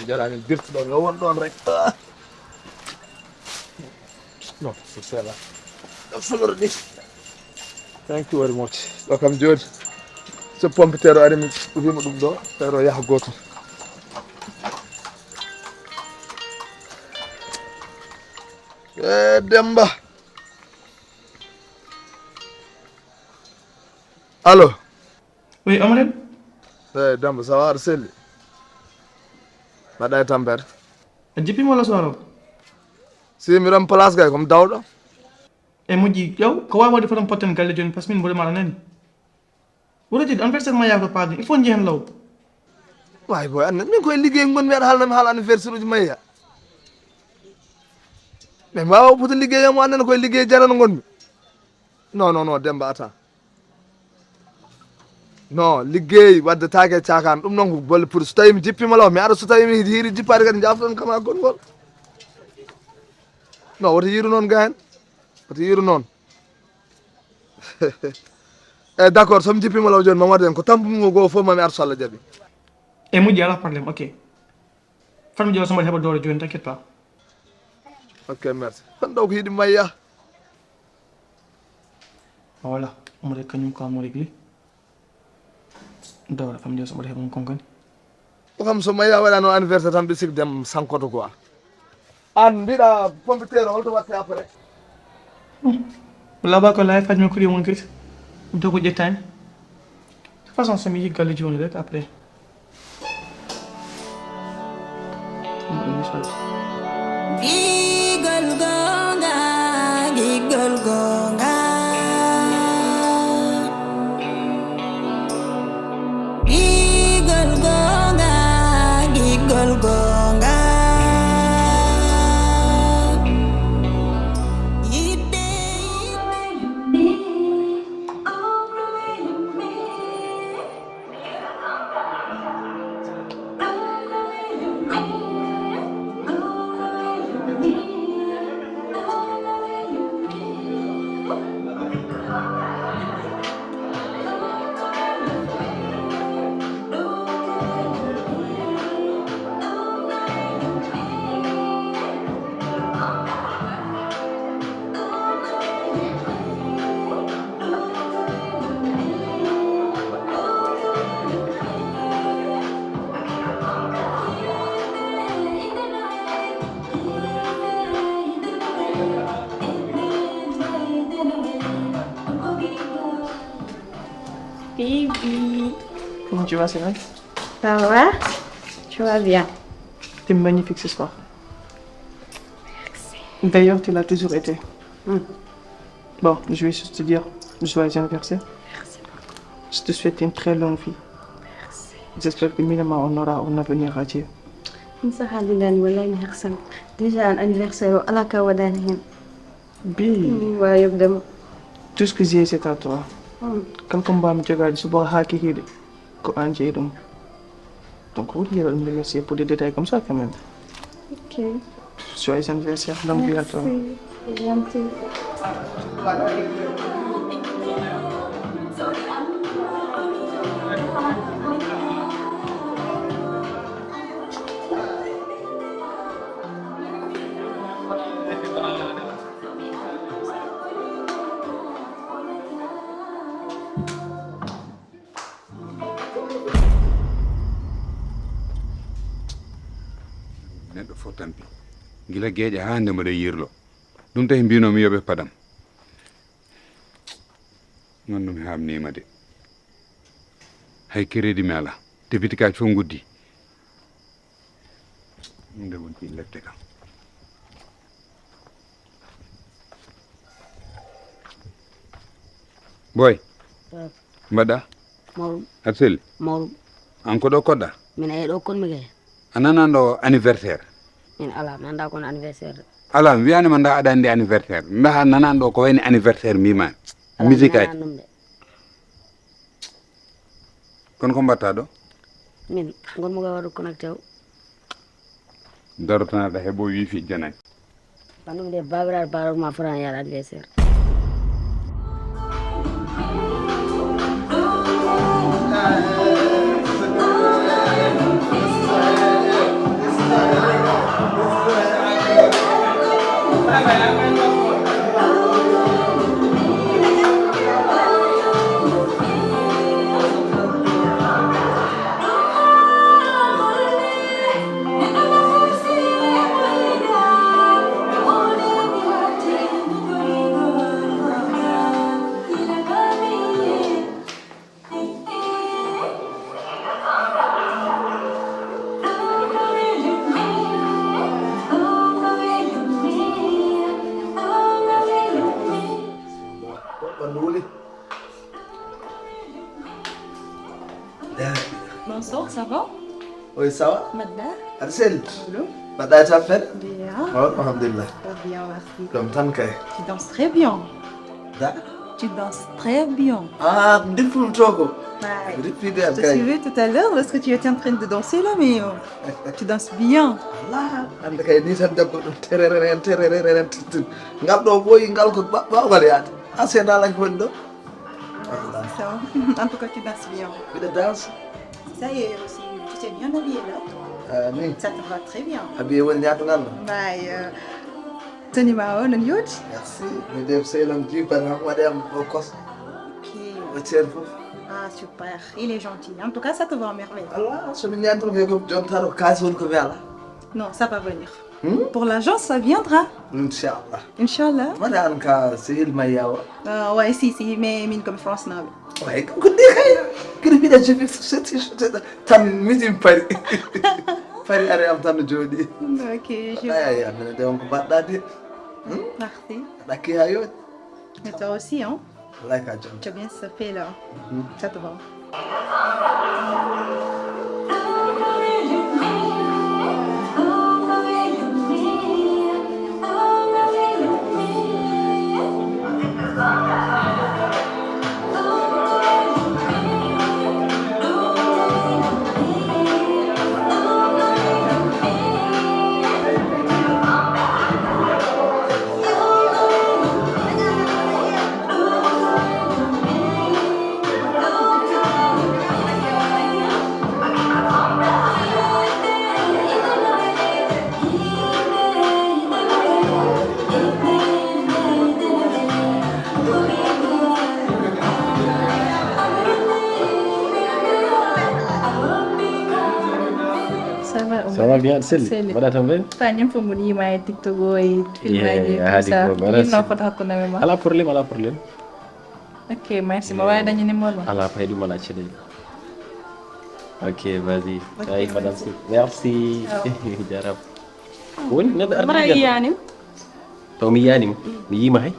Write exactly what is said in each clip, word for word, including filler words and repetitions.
Jarani dirti ɗon, yo won ɗon rek. Ah. Non, c'est ça là. Fleur ni. Thank you very much. Ɗo kam joni. So pompiteer o ari mi wima ɗum ɗo, feero yaha gooto. E Demba. Allo. Oui, Omar. Eyi, Demba, ça va, aɗa selli? Mbaɗɗa e tampere? A jippima walla suwaro? Si, miɗon place kay, komi dawɗo. E moƴƴi, ƴeew, ko wawi waɗde foton potten galle joni, parce que min mboɗo maɗa nani. Wuro jidde anniversaire ma yaato pardon, il faut jehen law. Way boy, anne, min koye liggey ngonmi, aɗa haalnami haala anniversaire uji mayya. Min mbawa poto liggey am, annene koye liggey janano ngonmi. Non, non, non, Demba, attends. Non, liggey waddetake e cakane. Ɗum noon ko bolle pour, so tawi mi jippima law, mi ara so tawi mi hiiri jippaade kadi jafton kam ha konngol. Non, woto yiiru noon gahen. Woto yiiru noon. E d'accord, so mi jippima law joni, mami waɗen ko tampumi mo goo fof mami ar so Allah jaɓi. E moƴƴi, ala problème, ok. Fat mi ƴeewa so mbaɗa heɓa doole jooni, t'inquiète pas. Ok, merci. Tan ɗo ko yiɗi mayya. Voilà, omo rek kañum ko amo régli. Dawra fam ƴeewa so mbaɗa heɓa on konkoni. Ko kam so mayya waɗano anniversaire tan ɓe sikdem sankoto quoi. An mbiɗa pompiteer holto watte après? Laba ko lay fajma ko ɗi wonkirta. Dogo ƴettani. De toute façon, so mi yii galle jooni rek après. Gigol gonga, gigol gonga. Gigol gonga, gigol gonga. Yiɗde, yiɗde. Bibi. Comment tu vas, c'est vrai? Ça va? Tu vas bien? T'es magnifique ce soir. Merci. D'ailleurs, tu l'as toujours été. Hmm. Bon, je vais juste te dire joyeux anniversaire. Merci beaucoup. Je te souhaite une très longue vie. Merci. J'espère que minen ma on aura un avenir radieux. Ɗum sahaa lilani wallahi mi hersama. Déjà an anniversaire o ala ka waɗani hen. Bi. Mi wawi yobdema. Tout ce que j'ai, c'est à toi. Hmm. Kala ko mbawmi jogaade subaka haa kikiiɗe, ko an jeyi ɗum. Donc, woto yeru ɗum remercier pour des détails comme ça quand même. Ok. Joyeux anniversaire, longue vie à toi. Merci, c'est gentil. Neɗɗo fof tampi. Gila geeƴa haa nde mbaɗa yirlo. Ɗum tahi mbino mi yoɓe padam. Ngonɗum haamniima de. Hay crédit mi alaa. Te bitikaaji fof nguddi. Ɗum de wonti lepte kam. Boy. Mbaɗa? Mawɗum. Aɗa selli? Mawɗum. An ko ɗo koɗɗa? Min eyi ɗo kon mi kay. A nanano anniversaire? Min ala, mi annda kon anniversaire de. Ala, mi wiyani ma nda aɗa anndi anniversaire. Nda a nanano ɗo ko wayni anniversaire mbima. Ala, mi musique ay. Nanani ɗum de. Kono ko mbatta ɗo? Min, ngon mo waɗu connecté o. Daro tan aɗa heɓo wifi janani. Banum de babiraɗo baɗo ma fotani yaade anniversaire. Bonsoir, ça va? Oui, ça va? Mbaɗɗa? Aɗa selli? Allo? Mbaɗɗa e tampere? Bien. Oh, alhamdulillah. Très bien, merci. Ɗum tan kay. Tu danses très bien. Da? Tu danses très bien. Ah, ndippuɗo to ko. Ouais. Rippiɗo am kay. Je te suivais tout à l'heure lorsque tu étais en train de danser là, mais euh, tu danses bien. Ala, hannde kay ni tan debbo ɗum terereren, terereren, tuttun. Ngal ɗo ɓooyi, ngal ko ba-, ɓawgal yaade. Ah, c'est dans la ko woni ɗo. C'est ça. En tout cas, tu danses bien. Mbiɗa danse. Ça y est, aussi, tu t'es bien habillé là. Ah, oui. Ça te va très bien. Habillé woni ñaatugal ɗo. Mbaye, euh, tenue ma o, non yoti? Merci. Mi def selon ji, par exemple, waɗi am o kos. Ok. O ceer fof. Ah, super. Il est gentil. En tout cas, ça te va à merveille. Ala, so mi ñaantata ko jontata ko kaas woni ko mi ala. Non, ça va venir. Hmm? Pour l'agence, ça viendra. Inchallah. Inchallah. Mbaɗa an ka sehil ma yawa. Ah, ouais, si, si, mais min comme France na. Ouais, ko de kay. Kiri bida je fais ceci, ceci. Tan mitin pari. Pari are am tan jodi. Ok, je vois. Ay, ay, amina de on ko baɗɗa de. Hmm? Merci. Ɗakki ha yoni. Et toi aussi, hein? Wallahi ka jam. Tu as bien sapé là. Mhm. Ça te va. Ça va, Oumar? Ça va bien, Sely? Sely. Mbaɗa tan ɓe? Fa ñam fof mboɗo yima e TikTok o, e film aji, a haali ko, voilà. Yinno foto hakkunde amen ma. Ala problème, ala problème. Ok, merci. Mbaɗa wayde dañde numéro ma? Ala, fay ɗum ala caɗeele. Ok, vas-y. Ok, ay, madame, merci. Merci. Ciao. Jarama. Ko woni neɗɗo ardi mara ɓiɗɗo? Yiyanim. Taw mi yiyanim. Mi yima hay.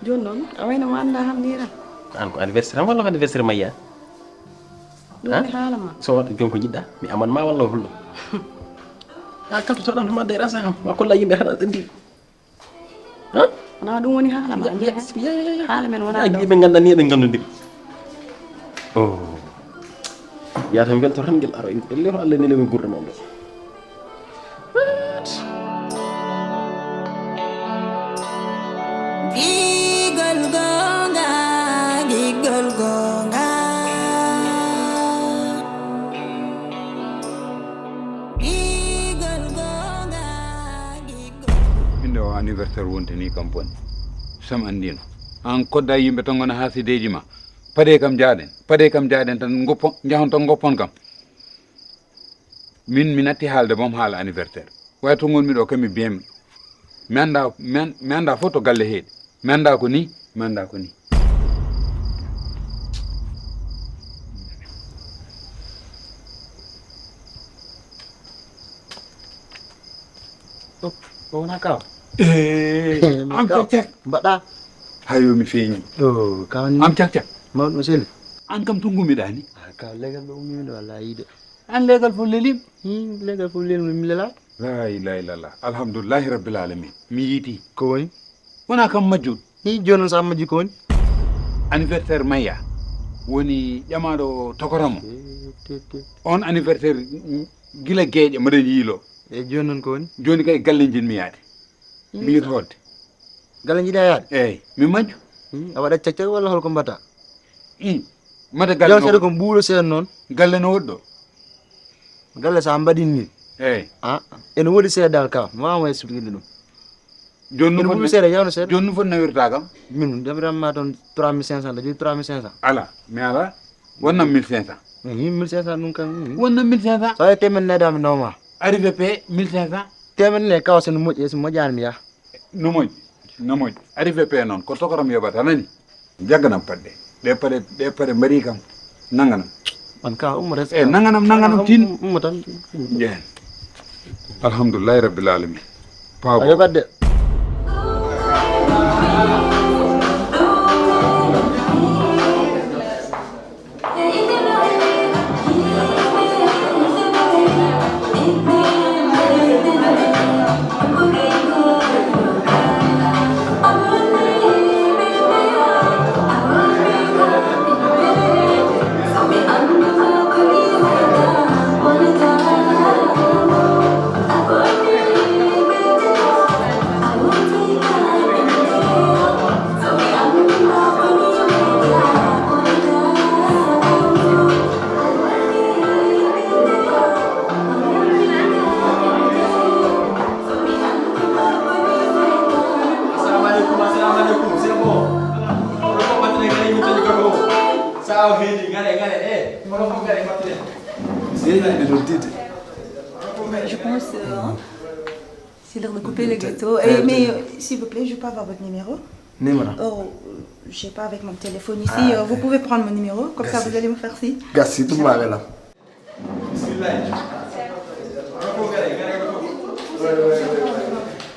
Joni noon, a wayno mo anda ham ni tan. An ko anniversaire am walla ko anniversaire Mayya? Ɗum woni haala ma. So waɗa joni ko jiɗɗa, mi aman ma walla o hulɗo? A kaltotoɗam ma de rasa ham, ma kolla yimɓe haɗa ɗandi. Han? Wona ɗum woni haala ma. Ya, ya, ya, ya. Haala men wona ɗo. Yimɓe gandani eɗen gandodiri. Oh. Yata mi welto tan ngel aro en. Elleto Allah neli min gurdam on ɗo. Gigol gonga, gigol gonga. Gigol gonga, gigol. Min ɗo anniversaire wontini kam boni. Sam andino. An kodda yimɓe ton gona hasideji ma. Pade kam jaaɗen. Pade kam jaaɗen tan goppon, jahon ton goppon kam. Min mi natti haalde boom haala anniversaire. Way to ngonmi ɗo kam mi biyami. Mi anda, mi an-, mi anda fof to galle heeɗi. Mi anda ko ni, mi anda ko ni. O, o wona kaw? Eh, am kaw. Cak cak. Mbaɗa? Hayo mi feeñi. O, kaw ni. Am cak cak. Mawɗo no seli. An kam to ngummiɗa ni? Ah, kaw legal ɗo ummi ɗo, wallahi yiide. An legal fof lelim? Hmm, legal fof lelim, mi lelaaki. La ilaha illallah. Alhamdulillahi rabbil alamin. Mi yiiti. Ko woni? Wona kam majjuɗo. Hi, jooni noon so a majji ko woni? Anniversaire Mayya. Woni ƴamaɗo tokoram o. Eh, te, te. On anniversaire, mm, gila geeƴe mbaɗen yiilo. E jooni noon ko woni? Jooni kay galle njiɗmi yaade. Hmm. Mi yiɗi hoɗde. Galle njiɗa yaade? Eey, mi majju. Hmm, a waɗat cak cak walla holko mbaɗa? Hmm. Mata galle. Jaw no seeɗa ko mbuuɗo seeɗa noon. Galle no woɗɗo. Galle so a mbaɗin ni. Eey. Ah, ene woodi seeɗa dal ka. Mi waawaa expliquer ɗum. Jooni no foti seeɗa, yawno seeɗa. Jooni no foti nawirta kam? Min, jamiran ma toon trois mille cinq cents, da jogi trois mille cinq cents. Ala, mi ala. Wonnam mille cinq cents. Min, mille cinq cents ɗum kam. Wonnam mille cinq cents. Sa waɗi temen ne dami nawma. Arrivé pe mille cinq cents. Temen ne kaw sen moƴƴi, so moƴƴani mi yaha. No moƴƴi, no moƴƴi. Arrivé pe noon, ko tokoram yoɓata, nani? Jagganam paɗɗe. Ɗe paɗe, ɗe paɗe mbaɗi kam. Nanganam. On ka ummo res-, eh, nanganam, nanganam um-, tin. Ummo tan. Jeen. Alhamdulillahi rabbil alamin. Paabo. Ayo badde. Assalamu alaikum, assalamu alaikum, c'est bon. On va pas battre les gars, ils mettent du coco. Ça, on fait du, regardez, regardez, eh, on va pas battre les gars. C'est là, il me donne dit. Je pense, euh, c'est l'heure de couper le gâteau. Eh, mais, euh, s'il vous plaît, je peux avoir votre numéro? Numéro? Oh, euh, j'ai pas avec mon téléphone ici. Ah, euh, vous pouvez prendre mon numéro, comme ça, merci, vous allez me faire signe. Merci, tout le monde est là. Bismillah.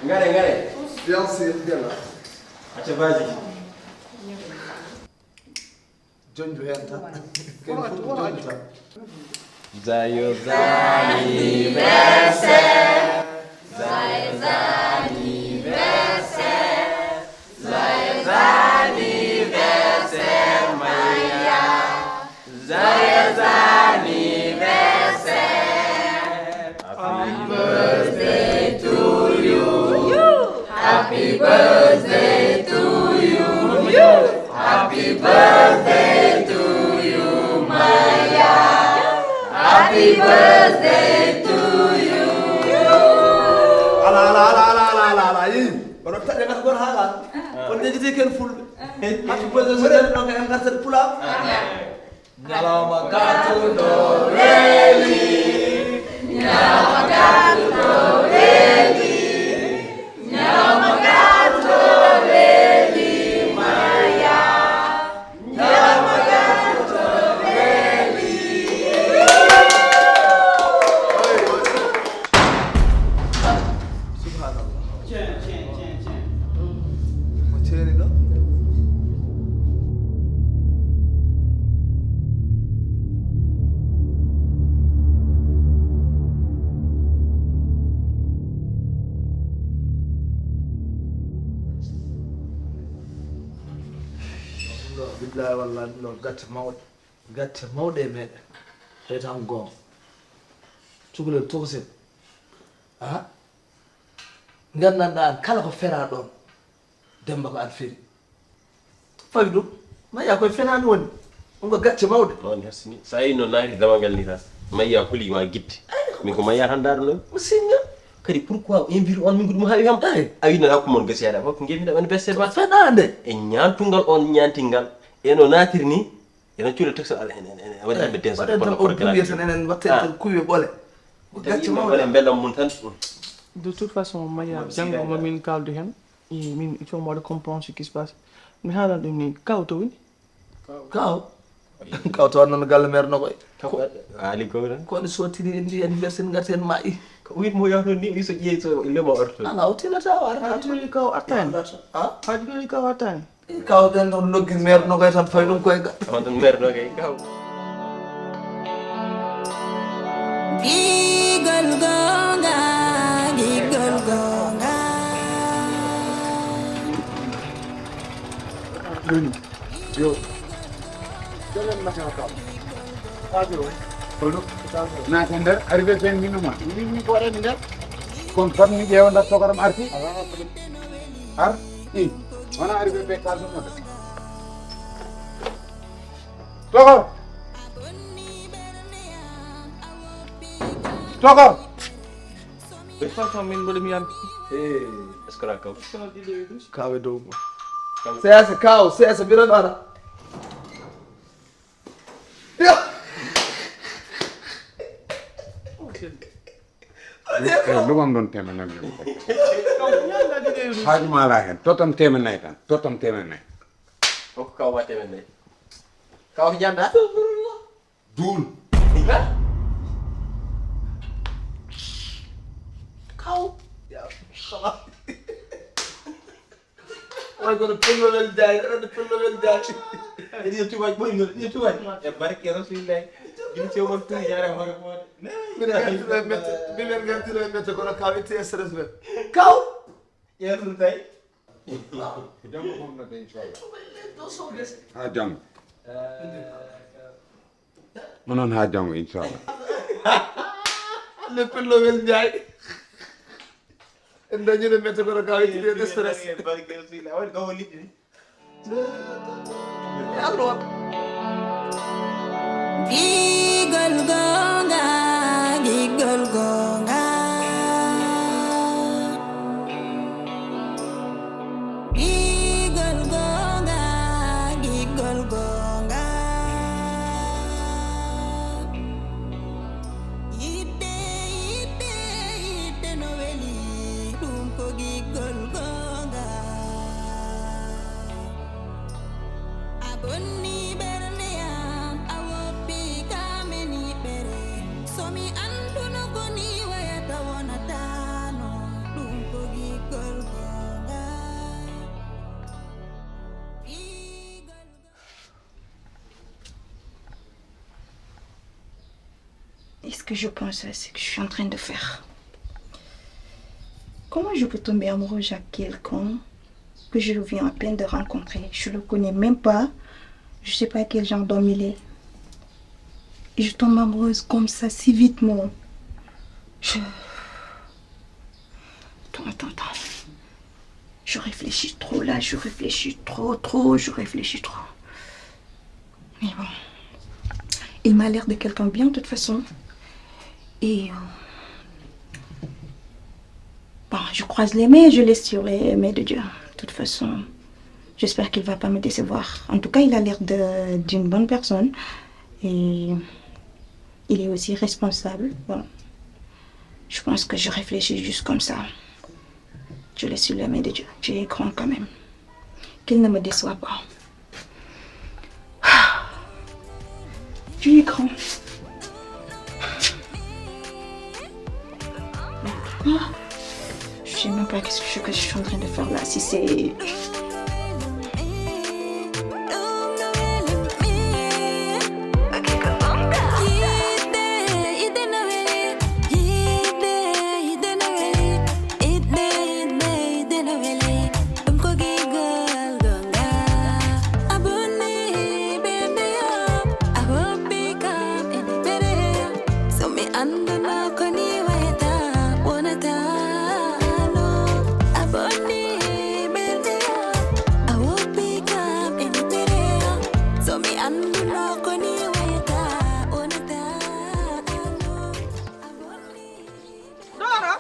Ngare, ngare, ngare. Bien sûr, bien là. Acca, vas-y. Jonjo hen tan. Ken fof ko jonjo tan. Joyeux anniversaire. Joyeux anniversaire. Joyeux anniversaire, Maya. Joyeux anniversaire. Happy birthday to you. Happy birthday to you. Happy birthday to you, Maya. Happy birthday to you. Ala, ala, ala. Ii, oɗon taƴa gasa goto haa gaa. On jejjiti ken fulɓe. Happy birthday, so nden ɗon en gartat pulaar. Ñalawma gatuɗo weeli, ñalawma gatuɗo weeli, ñalawma gatuɗo weeli, Maya. Ñalawma gatuɗo weeli. Subhanallah. Mo ceeni ɗo? Ɗum ɗo, billahi wallahi, ɗum ɗo gacce mawɗe. Gacce mawɗe e meɗen. Tawi tan goonga. Cukalel tokosel. A? Nganndanɗaa aan kala ko feraa ɗoon, Demmba ko aan feri. Fawi ɗum, Mayya koye fenaani woni. Ɗum ko gacce mawɗe. Noon hersini. So a yii no naati damal ngal ni tan, Mayya holi ma gidde. Min ko Mayya tan ndaarunoo. Mo singa. Kadi pourquoi o invite on min ko ɗum haawi kam? Eey. A winnata ko mon gasi aɗa fof ko ngeemi ɗam anniversaire ma. Fenaande. E ñaantungal on ñaantingal. E no naatiri ni. Enen cuuɗi taxi ala en, en, en, waɗi yimɓe denso waɗen tan o kuwiye tan, enen watte tan kuwiye ɓole. Ko gacce mawɗe. Ɓole mbelam mum tan. De toute façon, Maya, janngo mo min kaldu heen. E min, il faut mbaɗa comprendre ce qui se passe. Mi haalan ɗum ni, kaw to woni? Kaw? Kaw to wonno galle maire Nogoy. Ko, haali ko tan. Ko woni sottiri en mbi anniversaire ngarten ma i. Ko wiyat mo yahno ni, so ƴeewi so lemo orto. Ala o tinata o arata. Haaju ko kaw artani. Ha? Haaju ko kaw artani. Kaw ɓen ɗon loggi maire Nogoy tan fawi ɗum koye ga. On ɗon maire Nogoy kaw. Gigol gonga, gigol gonga. Joni, yo. Jalen mata kaw. Naate nder, arrivé pen minuma. Min mi ko waɗani nder. Kon fat mi ƴeewa ndax tokaram arti. Ar, i. Wona arrivé ɓe kalduno de. Tokor. Tokor. Papa, min mboɗo mi yampi. Hey. Est-ce que la kaw? Kawe dow mo. Seyasa kaw, seyasa mbiɗon ara. Ɗumam ɗon temenam. Haaju ma ala hen. Tottam temenay tan. Tottam temenay. Hokku kaw ma temen nayi. Kaw ko janda? Duul. Kaw. Way kono pello wel jaay, aɗa pello wel jaay. Ina tubaji ɓoy noon, ina tubaji. E barke Rasulillahi. Gim sewon tun jaare hoore hoore. Minen ngartino e mette, minen ngartino e mette kono kaw itti stress men. Kaw. Ƴeew ɗum tawi. Ha janngo. Onon ha janngo inchallah. Le pello wel njaay. En dañino mette kono ka wettide de stress. Allo. Gigol gonga, gigol gonga. Gigol gonga, gigol gonga. Yiɗde, yiɗde, yiɗde no weli, ɗum ko gigol gonga. A bonni ɓernde am, a woppi kam e niɓɓere. So mi annduno ko ni wayata wonataano, ɗum ko giggol goonga. Giggol goonga. Est-ce que je pense à ce que je suis en train de faire? Comment je peux tomber amoureuse à quelqu'un que je viens à peine de rencontrer? Je le connais même pas. Je sais pas quel genre d'homme il est. Et je tombe amoureuse comme ça, si vitement. Je... Attends, attends, attends. Je réfléchis trop là, je réfléchis trop, trop, je réfléchis trop. Mais bon, il m'a l'air de quelqu'un bien de toute façon. Et euh, bon, je croise les mains, je laisse sur les mains de Dieu. De toute façon, j'espère qu'il va pas me décevoir. En tout cas, il a l'air de- d'une bonne personne. Et il est aussi responsable. Bon, je pense que je réfléchis juste comme ça. Je laisse sur les mains de Dieu. Dieu est grand quand même. Qu'il ne me déçoit pas. Dieu est grand. Ah, je sais même pas qu'est-ce que je, que je suis en train de faire là. Si c'est... Doro,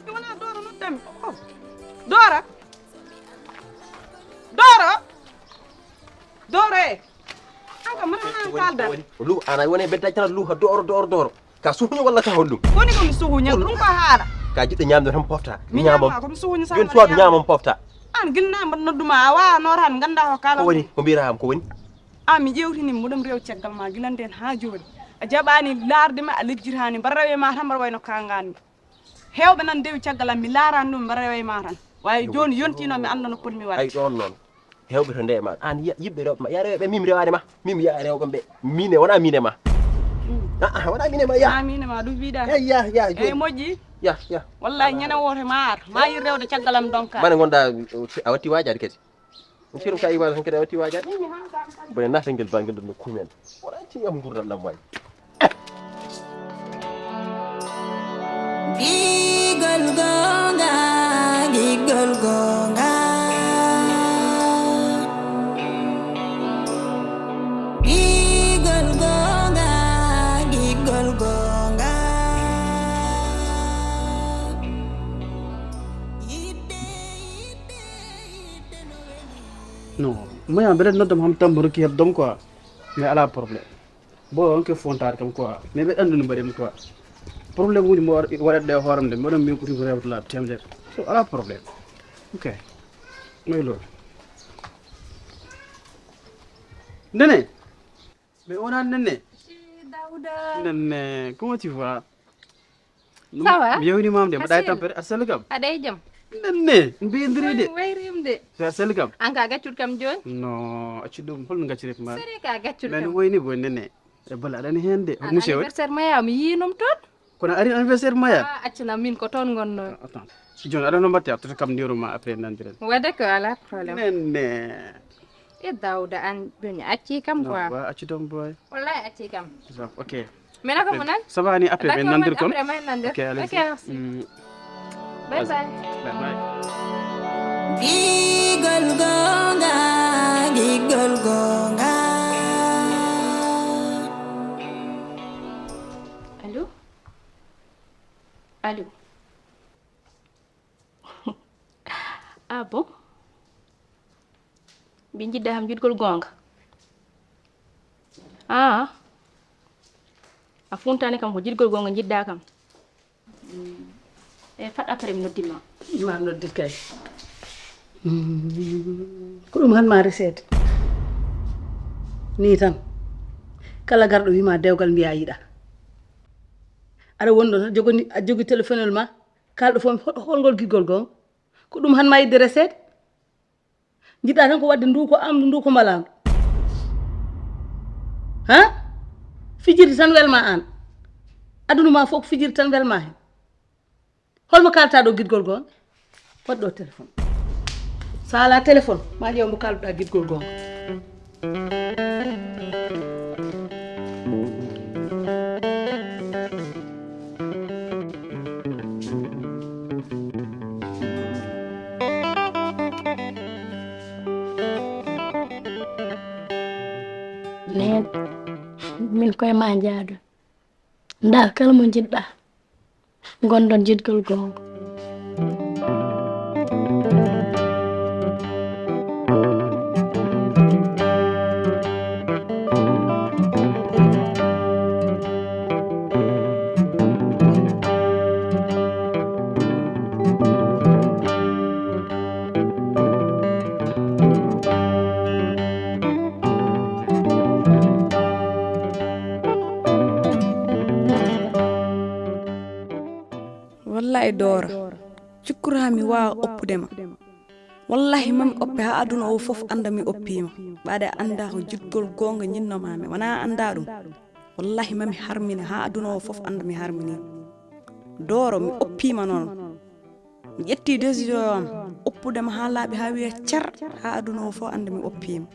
mi wona Doro noddanmi. Oh. Doro. Doro. Doro e. An kam mana nan kalda. Lu ana woni bedda tan lu ha Doro Doro Doro. Ka suhuño walla ka honɗum? Koni ko mi suhuña ɗum ko haala. Ka jiɗɗo ñamde tan pofta. Mi ñamam. Ko mi suhuña sa. Joni soir ñamam pofta. An gilna mbaɗ nodduma a wawa nor han ganda ko kala. Ko woni ko mbira am ko woni? A mi ƴewtini mboɗo mi rew caggal ma gila nden ha joni. A jaɓani larde ma a lejjitani mbaɗa rewe ma tan mbaɗa wayno ka ganmi. Hewɓe nan ndewi caggal am mi larani ɗum mbaɗa rewe ma tan. Wawi joni yontino mi anda no potmi waɗde. Ay ɗon noon. Hewɓe to nde ma an yiɓɓe rewɓe ma ya rewɓe min mi rewani ma min mi ya rewɓe ɓe min e wona min e ma. Aa wona min e ma ya. A min e ma ɗum wiɗa. Ay ya ya. Eyi moƴƴi. Ya ya. Wallahi ñande wote ma ar ma yir rewde caggal am donka. Mane gonɗa a watti wajade kadi. Sirum ka iwano tan kadi a watti wajaɗe. Bone nata ngel bangel ɗum no kumen. Wona ci am ngurdal ɗam waji. Gigol gonga, gigol gonga. Gigol gonga, gigol gonga. Non, maya mbeɗa noddam ham tambo rokki heɓdom quoi. Mais ala problème. Bo on ke fontaade kam quoi. Mais ɓe ɗanɗu no mbaɗi quoi. Problème woni mo waɗat ɗe hooram de mboɗon min ko tigi rewto laaɓi temedere. So ala problème. Ok. Moy lo. Nene. Mais on a nene. Dauda. Nene, comment tu vas? Ça va? Mi yewni mam de mbaɗa tampere. Aɗa selli kam? Aɗa e jam? Nenne mbindiri de. Wayrim de. Aɗa selli kam? An ka gaccuɗo kam joni? No, accu ɗum holno gaccirete ma? Sere ka gaccuɗo kam. Men woyni boy nene. E bala aɗani hen de. An anniversaire maya mi yinum toon. Kono ari anniversaire maya? Ah, accana min ko toon gonno. Attends. Joni aɗa no mbatte a tota kam ndiwru ma après nandiren. Wade ko ala problème. Nenne. E Dawda an joni acci kam quoi. Wa acci ɗum boy. Wallahi acci kam. Ok. Mena ko mo nan? Ça va ni après men nandir kon. Après men nandir. Ok, allez. Ok, merci. Bye bye. Bye bye. Gigol gonga, gigol gonga. Allô? Allô? Ah bon? Mbi jiɗɗa kam jiɗgol goonga? Ah. A funtani kam ko jiɗgol goonga jiɗɗa kam. E fat après mi noddi ma. Ma noddi kay. Ko ɗum han ma reseede. Ni tan. Kala garɗo wima dewgal mbiya yiɗa. Aɗa wonɗo tan jogoni a jogi téléphone ma. Kalɗo fof holngol giggol goonga? Ko ɗum han ma yidde reseede. Jiɗɗa tan ko wadde ndu ko am ndu ko mbalandu. Ha? Fijirde tan welma an. Aduna ma fof ko fijirde tan welma hen. Holmo kalta ɗo giɗgol goonga? Waɗ ɗo téléphone. Sa ala téléphone ma ƴeew mo kalduɗa giɗgol goonga. Neen min koye ma njaadu. Nda kala mo jiɗɗa. Ngonɗon jiɗgol goonga. Wallahi Doora, cukkuru haa mi waawa oppude ma. Wallahi mami oppe haa aduna o fof annda mi oppiima. Ɓaade annda ko jiɗgol goonga njiɗnoma mi. Wonaa annda ɗum. Wallahi mami harmine haa aduna o fof annda mi harminiima. Dooro mi oppiima noon. Mi ƴetti décision am oppude ma haa laaɓi haa wiya cer haa aduna o fof annda mi oppiima.